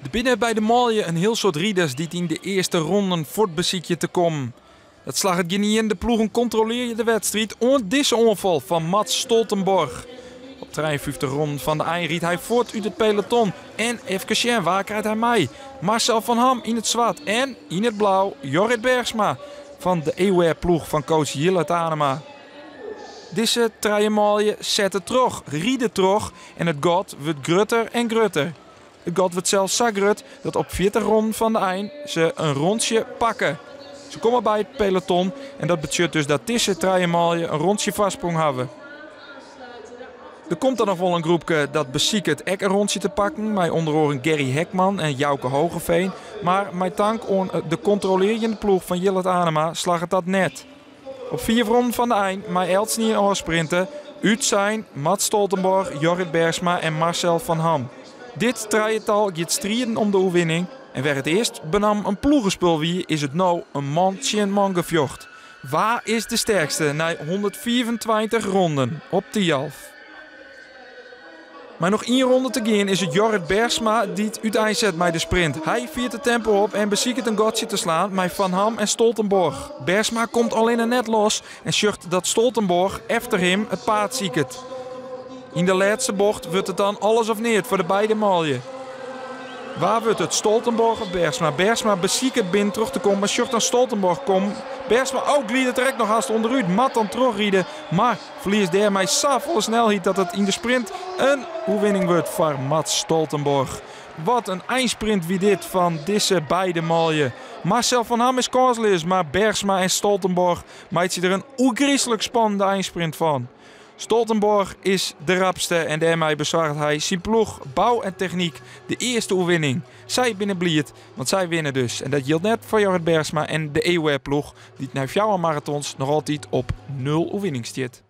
Der binne by de manlju in hiel soad riders dy't yn de earste ronden fuort besykje te kommen. Dat slagget gjinien, de ploegen kontrolearje de wedstriid oant dizze oanfal fan Mats Stoltenborg. Op 53 ronden fan de ein rydt hy fuort út it peloton en efkes sjen wa krijt hy mei. Marcel van Ham yn it swart en yn it blau Jorrit Bergsma fan de Eware ploech fan coach Jillert Anema. Dizze trije manlju sette troch, ride troch en it gat wurdt grutter en grutter. It gat wurdt sels sa grut dat op 40 ronden fan de ein se in rondsje pakke. Se komme by it peloton en dat betsjut dus dat dizze trije manlju in rondsje foarsprong hawwe. Der komt dan noch wol in groepke dat besiket ek in rondsje te pakken, mei ûnder oaren Gary Hekman en Jouke Hogeveen. Mar mei tank oan de kontrolearjende ploech fan Jillert Anema slagget dat net. Op fiif ronden fan de ein mei eltsenien ôfsprinte, útsein Mats Stoltenborg, Jorrit Bergsma en Marcel van Ham. Dit trijetal giet striden om de oerwinning en wêr it earst benammen in ploegespul wie, is it no in man tsjin man gefjocht. Wa is de sterkste nei 125 ronden op Thialf? Mei noch ien ronde te gean is it Jorrit Bergsma dy't úteinset mei de sprint. Hy fiert it tempo op en besiket in gatsje te slaan mei Van Ham en Stoltenborg. Bergsma komt allinne net los en sjocht dat Stoltenborg efter him it paad siket. Yn de lêste bocht wurdt it dan alles of neat foar de beide manlju. Wa wurdt it, Stoltenborg of Bergsma? Bergsma besiket binnen troch te kommen, mar sjocht dan Stoltenborg kommen. Bergsma oh, glidet der ek noch hast ûnderút, moat dan trochride, mar ferliest dêrmei safolle snelheid dat it yn de sprint in oerwinning wurdt foar Mats Stoltenborg. Wat in einsprint wie dit fan dizze beide manlju. Marcel van Ham is kânsleas, mar Bergsma en Stoltenborg meitsje der in oergryslik spannende einsprint fan. Stoltenborg is de rapste en dêrmei besoarget hy syn ploech Bouw en Technyk de earste oerwinning. Sy binne bliid, want sy winne dus. En dat jildt net foar Jorrit Bergsma en de Eware ploech, dy't nei fjouwer maratons noch altyd op nul oerwinning stiet.